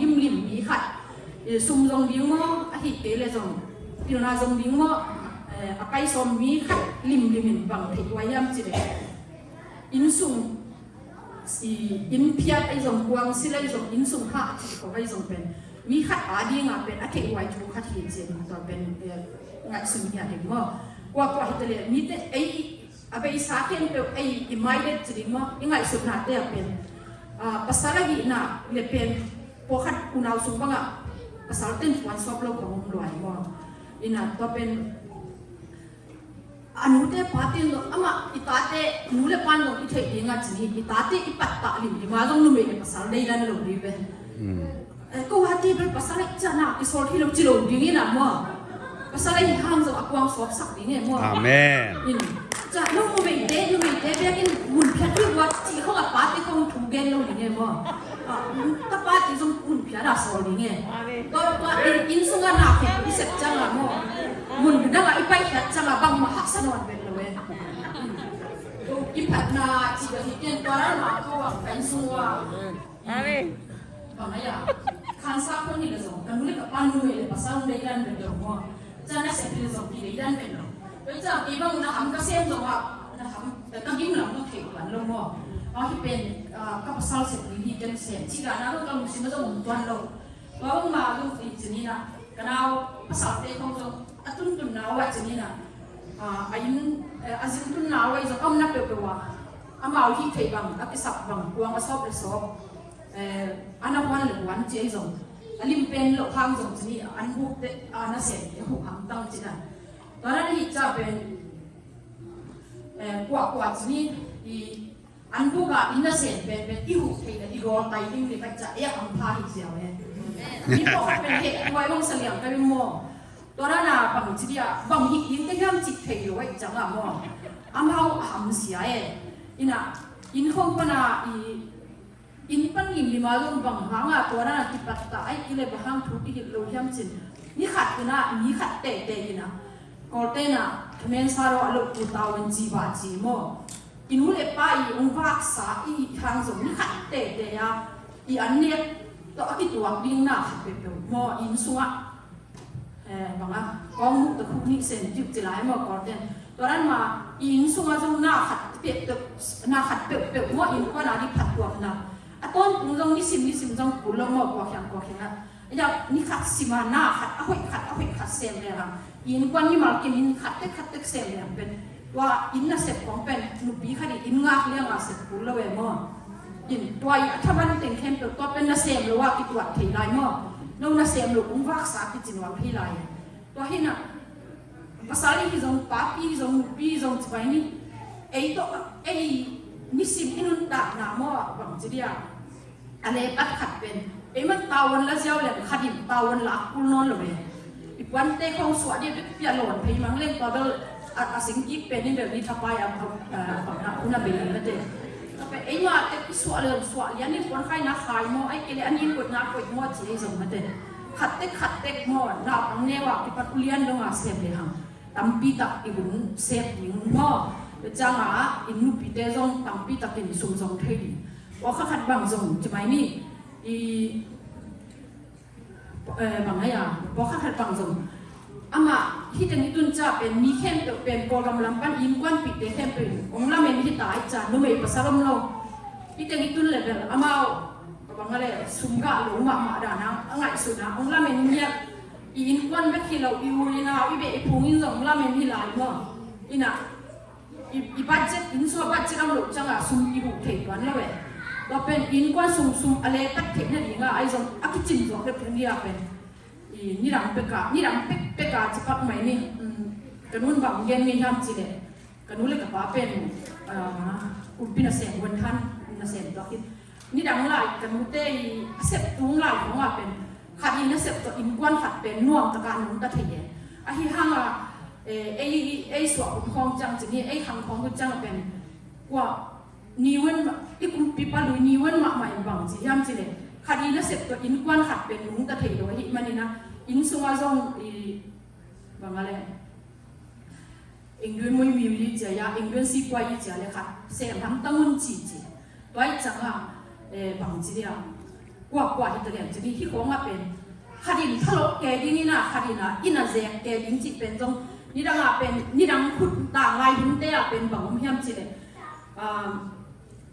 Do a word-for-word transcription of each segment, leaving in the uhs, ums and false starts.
limlim mi khat, eh, sum zong ding maw, ahih kei leh zong pilna zong ding maw, eh, a pai sawm mi khat limlim in bang theih huai hiam cih leh, inn sung, i inn phiat ahi zong, kuang sil ahi zong, inn sung hah cih khawng ahi zong pen mi khat a dingah pen a theih huai thu khat hi ci-in tua pen, eh, ngaihsun hi a ding maw. Kuakua hi ta leh mite ei a beisa khempeuh ei i mindset ci ding maw, i ngaihsutnate ah pen, ah, pasal a hihna leh pen pawlkhat unau sung bangah pasal ten puan sawp lo bang om lua hi maw. Ina tua pen a nute pate in zong amah i tate nu le pa in zong i theih dingah ci ni, i tate i pattah limlim a zong numei le pasal deidan lo ding ve. Eh, ko hate bel pasal a i ciahna i sawl thei lo ci lo ding ina maw. Pasal a i hang zong a kuang sawpsak ding e maw. Amen. In, cia, no, numeite, numeite biakin mun phiat hi buat ci khong a pate khong thu gen lo ding e maw. Ah, ka pate zong mun phiat a sawl ding e. Amen. Tua, tua, in, inn sunga na khen i sep cianga maw. Mun danga i paikhiat cianga bangmah haksa nawn vet lo e. I phatna ci ka hi ken tua ralma ko bang ka inn sunga. Amen. Bang a ia, khansa khon hi le zong, ka nu le ka pa numei le pasal deidan bel dong maw. Cia na sep hi le zong kideidan bel dong. Tua cia kei bang na ham ka sem zong a, na ham, ka gim lam ka thei tuan lo maw. A hi pen, ah, ka pasal sep ding hi ken sem. Ci ka na lo ka lungsim a zong om tuan lo. Tua bang ma lung fi ci ni na, ka nau pasal te khong zong, a tuntunna uh a ci ni na. Ah, a inn, eh, a zin tunna uh a i zong a omna peuhpeuh ah. Amau hih theih bang, a kisap bang, kuang a sawp le sawp. Eh, a na huan le huan ci a i zong. A lim pen loh hang zong ci ni, an buk te, a na sem, a huh hamtang ci na. Tua na hih cia pen, eh, kuakua ci ni, i an buk a i na sem pen pen, i huh thei le, i gawl tai ding ni ka cia, eh, a hampha hi cia eh. Ni pawh pen heh, kuai bang sa liang ka lim maw. Tua na na bang ci dia, bang hih ding ka hiam cih thei lo eh, ciang a maw. Amau a hamsia eh. Ina, inn khong pana i, inn pan limlim a zong bang hanga tua na na kipattah ai kile bang hang thu kihilh lo hiam cin. Ni khat ina, ni khat tehteh ina. Kawlte na, thumen sa lo a lo pu tau in ci ba ci maw. I nu le pa i ong vaksa i hang zong ni khat tehteh a, i an nek tawh a kituak ding na khat peuhpeuh maw, inn sungah. Eh, bang a, kong muh ta khuk nih sen tiu ci lai maw, kawlten. Tua dan ma, i inn sungah zong na khat peuhpeuh, na khat peuhpeuh maw, innkuan a ding phattuamna. A tawntung zong nisim nisim zong kul lo maw, kua khiang kua khiang a. Aya, ni khat sim a, na khat, a hoih khat, a hoih khat sem le hang. I innkuan mimal kim in khat tek, khat tek sem le hang pen. Tua inn nasep kong pen, nupi khat in inn ngak liang a sep kul lo e maw. In tua i a thaman teng khempeuh, tua pen nasem lo a kituat thei lai maw. No nasem lo kong vaksa kici nuam thei lai. Tua hi na, pasal i hi zong, papi hi zong, nupi hi zong ci pai ni. Ei tawh, ei nisim i nuntakna maw, bang ci dia. A le pat khat pen, ei man tawan la ziau le khat in tawan la kul nawn lo e. I puante khong suah dia bek pia lawn phei mang leng tua bel a, a singkik pen in bel ni thapai a, a, a, a, una bei na te. Tua pen ei ma te i suah le suah lian in puan khai na khai maw, ai kei le an in koih na koih maw ci ei zong na te. Khat tek khat tek maw, na pang neu a kipat ulian dong a sem le hang. Tampi tak i hun sep ding maw. Tua ciang a, i nupite zong tampi tak in sum zong thei ding. Pawlkhat khat bang zong, ci mai ni, i, eh, bang hei a, pawlkhat khat bang zong. Amah, hih teng i tun cia pen, mi khempeuh pen, Kawlgam lam pan innkuanpihte khempeuh in, hong lamen hi ta i cia, numei pasal om lo. Hih teng i tun le bel, amau, bang a le, sum gah lo mahmah dan a, a ngaihsutna, hong lamen ngiat, i innkuan bek hi lo, i u i nau, i beh i phung in zong hong lamen hi lai maw. Ina, I, i budget, inn sung a budget om loh ciangin sum i huh thei tuan lo e. Tua pen innkuan sung sum a letak theihna dingin a i zong a kicin zuak deuh pen hi a pen. I nidang pek a, nidang pek pek a cipak mai ni. Um, ka nu'n bang gen ngei hiam cih leh. Ka nu le ka pa pen, ah, kumpi nasem, huan than nasem tuak hi. Nidang lai ka nute i a sep tung lai khong a pen khat i nasep tawh innkuan khat pen nuam taka nungta thei e. Ahi hanga, eh, ei, ei suah hun khong ciang cin hi, ei khang khong hun ciang a pen kua niuan ma, i kumpipa lui niuan mahmah in bang ci hiam cih leh khat i nasep tawh innkuan khat pen nungta thei lo ahih manin a inn sunga zong i bang a leh England muimi i cia, ya England sipuai i cia le khat sem hamtang un ci ci. Tua i cianga, eh, bang ci dia. kuakua hi ta liang ci ni. Hih khawngah pen khat in thalawh kei ding ina, khat ina ina zek kei ding cih pen zong nidangah pen nidang khut tanglai hunte ah pen bang om hiam cileh,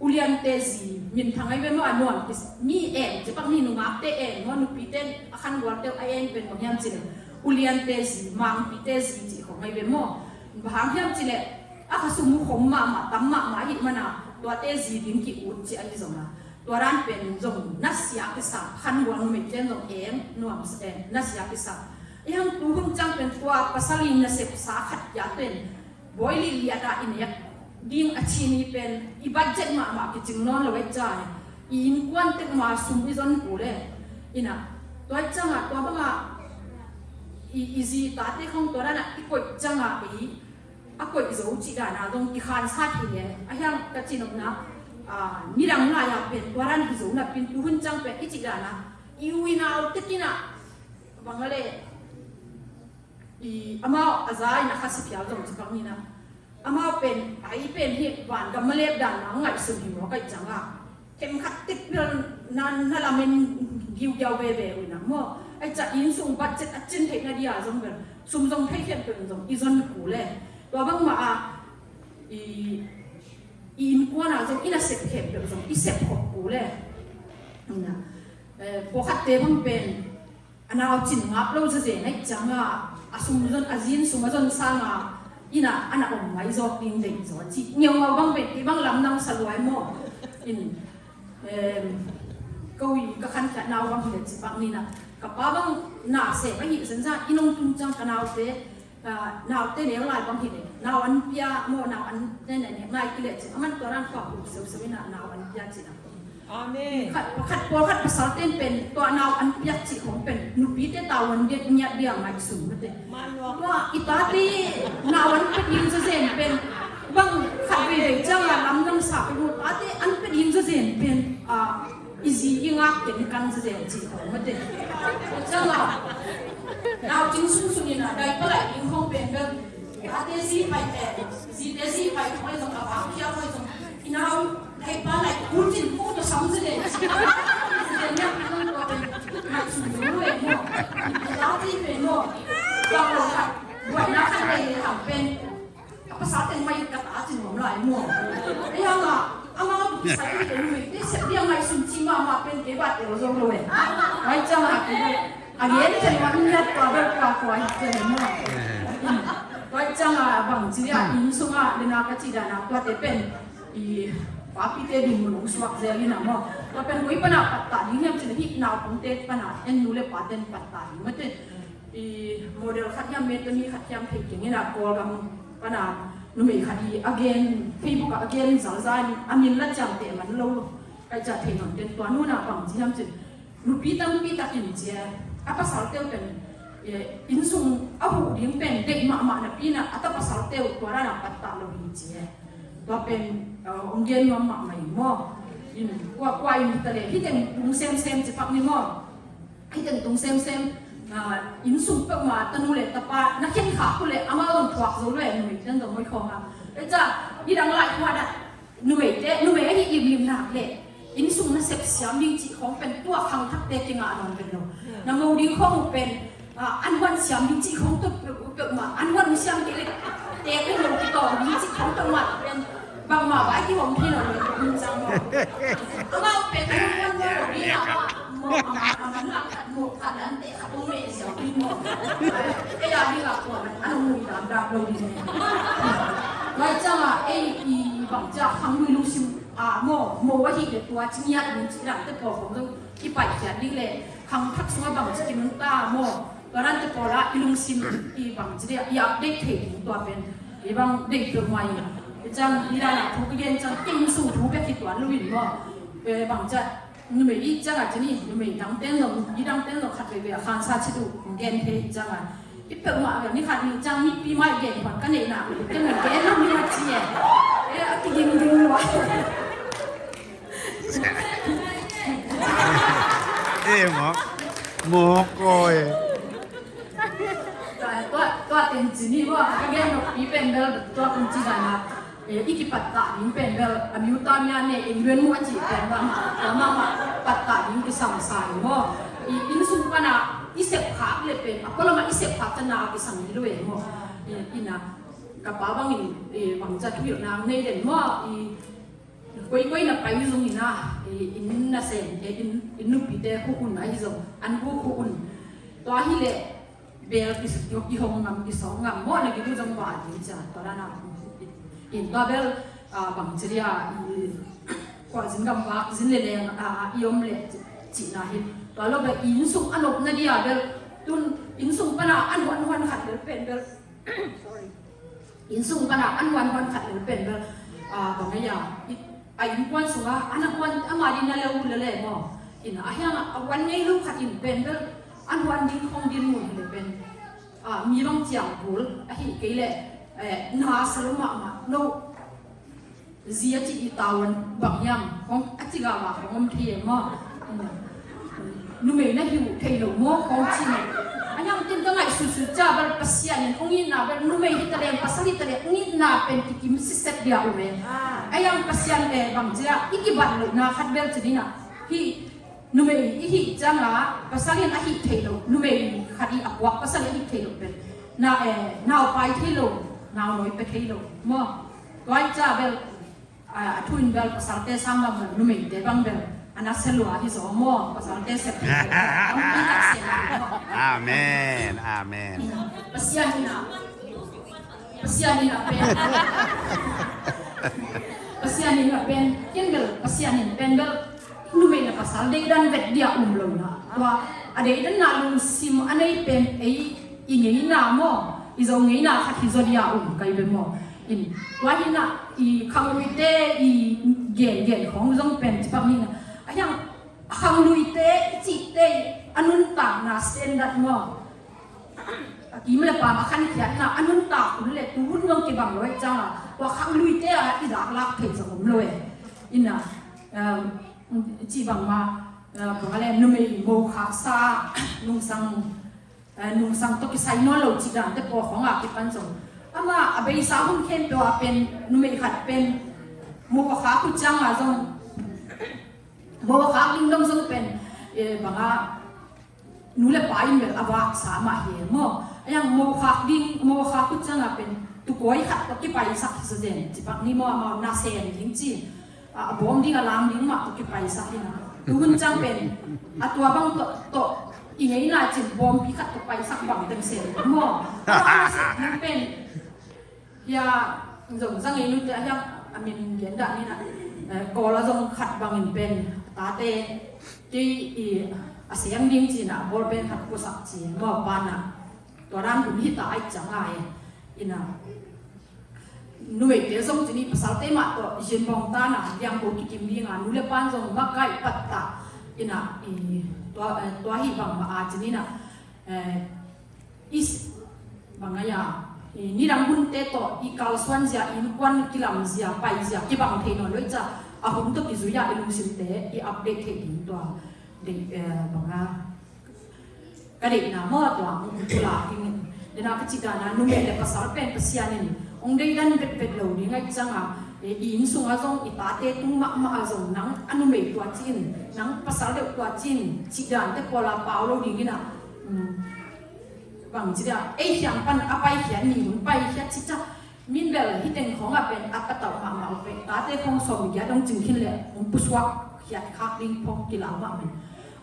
uliante zi minthang ai ve maw, a nuam mi en, cipak ni nungakte en maw, nupite a khangualte a en pen bang hiam cileh uliante zi, mangpite zi cih khawng ai ve maw. Bang hang hiam cileh a khasum uh khom mahmah, tam mahmah ahih mana tuate zi ding ki-ut ci ahi zongah tua dan pen zong nasia kisa, khangual numei ten zong eng nuam, eh, nasia kisa. Ihang tuhun ciang pen tua pasal in nasepsa khat kia pen bawi lihliat ah i nek ding a ci ni pen i budget mahmah kicing nawn lo ai ca. I innkuan tek ma sum i zon kul e. Ina tua ciangah tua bangah i, i zi tate khong tua danah i koih ciangah i a koih zo cih dana zong i khansa thei e. A hiang ka cinopna, ah, nidang lai-ah pen tua dan hi zo napi in tuhun ciang pen i cih dana i u i nau tekinah bang a le i amau a za in a kha si phial zong cipak nina. Amau pen ai pen hi vangam malep dan nang ngaihsun hi maw, kai ciangah khem khat tek bel na, na lamen giugiau veve uh ina maw. Ai ca inn sung budget a cin theihna dia zong bel sum zong thei khempeuh zong i zon kul e. Tua bangmah a i, i innkuan ah zong i nasep khempeuh zong i sep khop kul e. Ina, eh, pawlkhatte bang pen a nau cin ngap lo zazen aih ciangah a sum zon, a zin sum a zon sangah ina ana om mai zawk ding deih zaw a ci ngeungau bang pen kei bang lamdang sa luai maw. In, em, ko i ka khankhiat nau bang hi le cipak nina ka pa bang na sep ahi sansa i nong tun ciang ka naute, ah, naute neu lai bang hi le nau an pia maw, nau an ne ne ne ngai ki le ci a man tua ran khuak hu seu seu ina nau an pia ci na. Amen. Khat, khat pawlkhat pasal ten pen tua nau an piak cih khong pen nupite tavuan dek ngiat dia ngaihsun mate. Tua i tate nau an pia ding zazen pen bang khat veivei ciangah lamdang sa pen uh tate an pia ding zazen pen, ah, i zi i ngak ken kan zazen cih khong mate. Ciangah nau cing sung sung ina dai palai ding khong pen bel tate zi pai te, zite zi pai khong ai zong a vang khia khong ai zong i nau Thei pa lai kun cin ko to sam zede. Zede nya kun ko pen mai sun lo e mo. Zau ti pen mo. Bang lo khat buai na khat lai le ham pen. Ka pasal teng mai ka ta cin om lai mo. Ei hang a ama tu sa ti pen mai te se dia mai sun ci ma ma pen ke ba te lo zong lo e. Mai chang a ke a gen te ma nya pa ba pa ko ai te mo. Mai chang a bang ci a in sung a le na ka ci da na tua te pen. I papite ding mun hong suak zel in a maw. Tua pen koi pana pattah ding hiam cin hih naupangte pana en nu le paten pattah ding mate. I model khat hiam, metami khat hiam thei keng in a Kawlgam pana numei khat i a gen, Facebook ah a gen zalza in a min la ciamteh man lo. Kai ciah thei nawn ten tua nu na bang ci hiam cin. Nupi tampi takin ci e, a pasal teu pen, e, inn sung a huh ding pen deih mahmah napi in a, a ta pasal teu tua dan a pattah lo hi ci e. Tua pen, e, hong gen nuam mahmah hi maw. In, kua, kua in hi ta le, hih teng tung semsem ci pak ni maw. Hih teng tung semsem, a, inn sung peuhmah tanu le tapa na khen khak uh le, amau zong thuak zo lo e, numei ten zong moi khawng a. E ca, nidang lai kua dah. Numeite, numei ahi imlim nak le inn sung nasep siam ding cih khawng pen tua khangthakte kingah nawn pen lo. Na mo ding khawng uh pen, a, an huan siam ding cih khawng tua peuhmah, an huan siam kei le tek lo kitawng ding cih khawng peuhmah pen bangmah vai kihawm thei nawn lo pen cang maw. Amau pen an huan lo ding a maw, maw, a man, a man lak khat maw, khat an te khat ong meh siam ding maw. Ei a ding a kuan an ong mui dam dam lo ding. Vai cang a ei i bang cia khang lui lungsim a maw, mo ahi le tua ci ngiat ding ci lam te pawl khong zong kipaihkhiat ding le khang thak sungah bang ci kinun ta maw, tua dan te pawl ah i lungsim i bang ci dia i update thei ding tua pen i bang dei peuhmah in. I cang i dan a thu ka gen cang kei in sung thu pek hi tuan lo in maw. Bang cia numei i cang a ci ni numei dang ten zong i dang ten zong khat veve a khansa ci duh gen thei i cang a. I peuhmah ve, ni khat ni ciang mipi mai gen phat ka neihna, ka neih gen lo ni ma ci e. E, a kiging ding lo a. E, mawk. Mawk ko e. Tua, tua, tua teng ci ni ua, ka gen lo pi pen bel, tua pen ci dan a. Eh, i kipattah ding pen bel a miuta mia ne eng luan mu a cih pen bang a mama pattah ding kisam sa hi maw? I inn sung pana i sep khak le pen a pualama i sep khak tana a kisam hi lo e maw? I ina ka pa bangin, eh, bangca thuhilhna nei den maw? I koikoi na pai zong ina, eh, inn na sem te inn, inn nupite khu un ahi zong an bu khu un tua hi le bel ki, ki hong ngam, ki sawng ngam maw, na ki du zong ba ding cia, tua dana in tua bel, ah, bang ci dia, i, kua zin gam vak zin le leng, ah, i om le cihna hi. Tua lo bel inn sung a nopna dia bel tun inn sung pana an huan huan khat bel pen bel, sorry, inn sung pana an huan huan khat bel pen bel, ah, bang a ia, i, a innkuan sunga an a kuan ama dina le u le le maw? In a hiang a huan ngei lo khat in pen bel an huan ding khong din mun hi le pen, ah, mi bang ciang kul ahi kei le, eh, na sa lo mahmah no. Zi a ci i tawan bang hiam khong a ci gava khong om thei e maw? Numei na hi uh thei lo maw khong ci maw? A hiang tin ka ngaih sutsuit cia bel Pasian in hong itna bel numei hi taleng pasal hi taleng hong itna pen kikim siset dia uh e. A hiang Pasian e bang cia i kibat lohna khat bel ci dina hi. Numei i hih cianga pasal in a hih theih loh, numei khat i a puak pasal in a hih theih loh pen na, eh, naupai thei lo, naunawi pe thei lo maw? Tua i cia bel, ah, a thu in bel pasalte sang bang bel numeite bang bel a na se lua hi zaw maw? Pasalte se thei lo. Amen, amen. Pasian in a Pasian in a pen. Pasian in a pen. Ken bel Pasian in pen bel numei le pasal deidan vet dia um lo na. Tua a deidan na lungsim a nei pen ei i ngeina maw? I zo ngeina khat hi zaw dia um kai bel maw? In tua hi na i khangluite i gen gen khong zong pen cipak ni na. A hiang khangluite i cihte a nuntakna standard maw? A kim le pam a khankhiatna a nuntak hun le tu hun zong kibang lo e cianga tua khangluite a i daklak thei zong om lo e. Ina, um, ci bangma, uh, bang a le numei mo khaksa nungsang, uh, nungsang tawh kisai nawn lo cih dante pawl khawng a kipan zong ama a beisa hun khempeuh a pen numei khat pen mo a khak uh cianga zong mo a khak ding dong zong pen, eh, banga nu le pa in bel a vaksa mah hi maw? A hiang mo khak ding, mo khak uh cianga pen tukawi khat tawh kipaisak hi zaw zen cipak ni maw? Amau na sem ding ci, a, a bawm ding a lam ding mah tawh kipaisak hi na. Tu hun ciang pen a tua bang tawh, tawh i ngeina cin bawmpi khat tawh paisak bang teng sem maw? Amau na sem ding pen Hia zong za ngei nute a hiang a min gen dah ni na, eh, Kawl a zong khat bangin pen tate kei i a seng ding ci na ball pen khat pusak ci maw pa na tua dan hun hi ta ai ciang ai ina numeite zong ci ni pasalte mah tawh zin bawng ta na liang ko kikim ding a nu le pan zong makai pat ta ina i tua, eh, tua hi bang ma a ci ni na, eh, Is, bang a ia, i, nidang hunte tawh i kalsuan zia, i innkuan kilam zia, pai zia kibang thei nawn lo i cia, a hun tawh kizui a i lungsimte i update thei ding tua deih, eh, bang a ka deihna maw tua hong pulak ding in. Dena ka cih dana numei le pasal pen Pasian in hong deidan vetvet lo ding a i cianga, eh, i inn sunga zong i tate tung mahmah a zong nang a numei tua ci in, nang pasal deuh tua ci in, cih dante pawl a pau lo ding ina, um, Bang ci dia, ei hiang pan a paikhiat ni hun paikhiat ci ca. Min bel hi teng khawng a pen a patauh mahmah uh pen tate khawng sawm giat dong cing khin le hong pusuak khiat khak ding phawng kilau mahmah.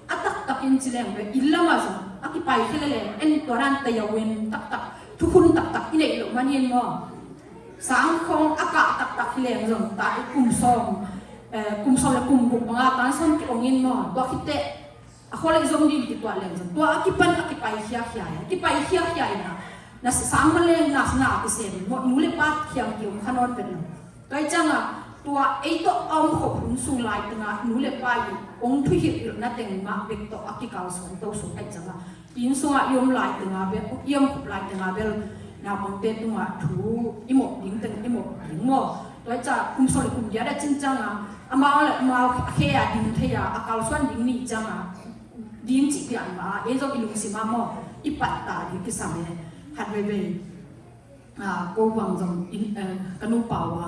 A taktak in ci leng bel inn lam a zong a kipai khia le leng en tua dan tayau in taktak thukhun taktak i neih loh man in maw? Sang khawng a kah taktak hi leng zong ta i kum sawm, eh, kum sawm le kum guk banga tan sawm ki ong in maw? Tua khit teh a khua le zong din kituah leng zong tua a kipan a kipai khiakhia in, a kipai khiakhia in a, na sang man leng na, na kisem in maw, nu le pa khiang ki om kha nawn vet lo. Tua i cianga tua ei tawh a om khop hun sung lai tengah nu le pa i ong thuhilhhilhna teng mah bek tawh a kikalsuan to sung ai cianga inn sungah i om lai tengah bel, i om khop lai tengah bel naupangte tungah thu i mawh ding teng i mawh ding maw. Tua i cianga kum sawm le kum giat a cin cianga amau le amau a khe a ding thei a, a kalsuan ding ni cianga ding cih pian mah ei zong i lungsim ah maw i pattah ding kisam e. Khat veivei, ah, ko bang zong in, eh, ka nupa uh a